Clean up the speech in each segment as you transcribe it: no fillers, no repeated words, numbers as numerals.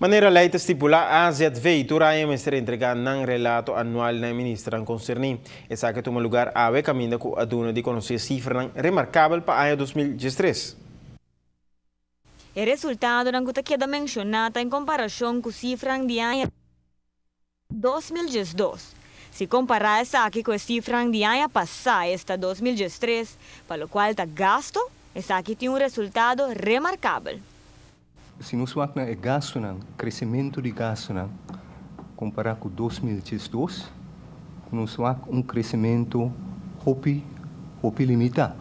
Manera lei ta stipulá, AZV tur aña mester entregá nan relato anual na e ministernan konserní. Esaki a tuma lugar awe kaminda ku a duna di konosé sifranan remarkabel pa aña 2013. E resultadonan ku ta keda menshoná ta en komparashon ku sifranan di aña 2012. Si kompará esaki ku e sifranan di aña pasá, esta 2013, pa lokual ta gasto, esaki tin un resultado remarkabel. Si nos wak na e gastonan, kresementu di gastonan kompará ku 2012, nos wak un kresementu hopi, hopi limitá.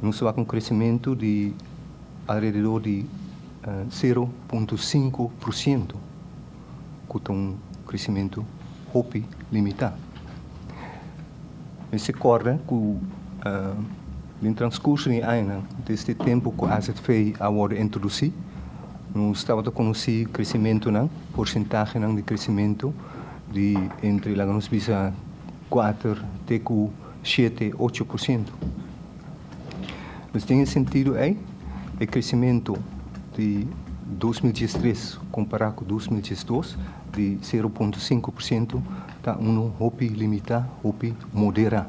Nos wak un kresementu di alrededor di 0.5%, ku ta un kresementu hopi limitá. Mester kòrda ku den transkurso di añanan, desde tempu ku AZV a wòrdu introdusí, nos tabata konosí kresementunan, porsentahenan di kresementu di entre, laga nos bisa, 4 te ku 7, 8%. Dus den e sentido ei, e kresementu di 2013 kompará ku 2012 di 0.5% ta unu hopi limitá, hopi moderá.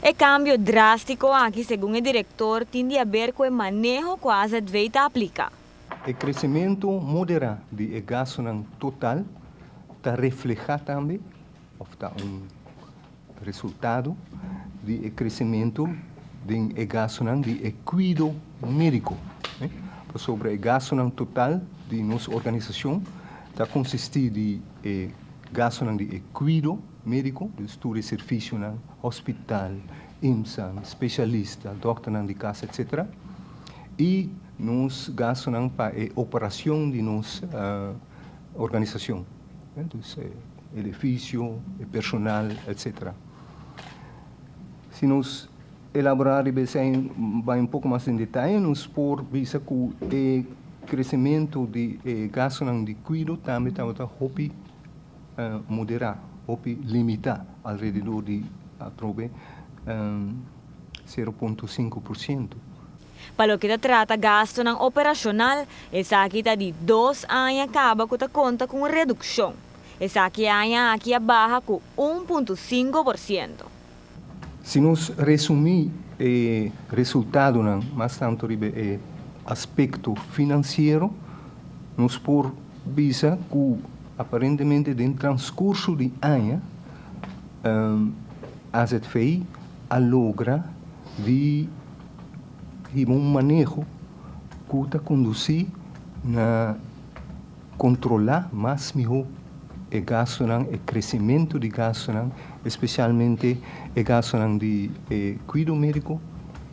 E kambio drástiko aki, segun e direktor, tin di haber ku e maneho ku AZV ta apliká. E kresementu moderá di e gastonan total ta reflehá tambe, òf ta un resultado di e kresementu den e gastonan di e kuido médiko. Pasobra e gastonan total di nos organisashon ta konsistí di e gastonan di e kuido médiko, dus tur e servisionan, hospital, IMSA, spesialista, dòkternan di kas, etc. I nos gastonan pa e operashon di nos organisashon, dus e edifisio, e personal, etc. Si nos elaborá riba esei bai un poko mas den detaye, nos por bisa ku e kresementu di e gastonan di kuido tambe tabata hopi moderá, hopi limitá, alrededor di atrobe 0.5%. Pa loke ta trata gastonan operashonal, esaki ta di 2 aña kaba ku ta konta ku un redukshon. Esaki aña aki a baha ku 1.5%. Si nos resumí e resultadonan mas tantu riba e aspekto finansiero, nos por bisa ku aparentemente den transkurso di aña AZV a logra di hiba un maneho ku ta kondusí na kontrolá mas mihó e gastonan, e kresementu di gastonan, espesialmente e gastonan di e kuido médiko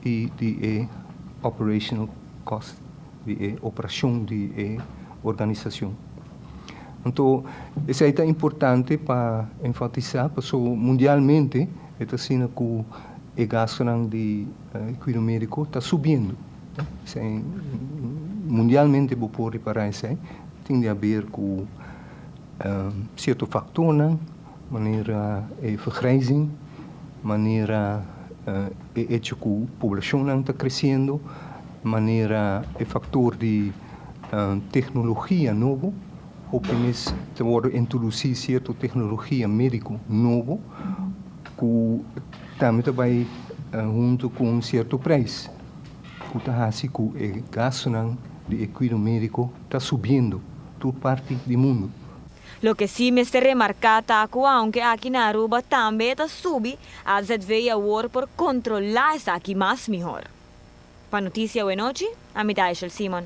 i di e operational cost, di e operashon di e organisashon. Anto, esei ta importante pa enfatisá, pasobra mundialmente e ta asina ku e gastonan di kuido médiko ta subiendo. Esei mundialmente bo por ripará esei, tin di haber ku sierto faktornan, manera e vergrijzing, manera e echo ku poblashonnan ta kresiendo, manera e faktor di teknologia nobo, hopi mes ta wòrdu introdusí sierto teknologia médiko nobo ku tambe ta bai huntu ku un sierto preis, ku ta hasi ku e gastonan di e kuido médiko ta subiendo tur parti di mundu. Loke sí mester remarká ta ku aunke aki na Aruba tambe ta subi, AZV awor por kontrolá esaki mas mihó. Pa Notisia Awe Nochi, ami ta Aishel Simon.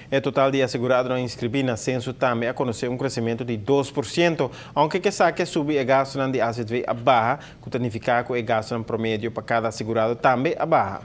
E total di aseguradonan inskribí na senso tambe a konosé un kresementu di 2%, aunke ku esaki a subi, e gastonan di AZV a baha, ku ta nifiká ku e gastonan promedio pa kada asegurado tambe a baha.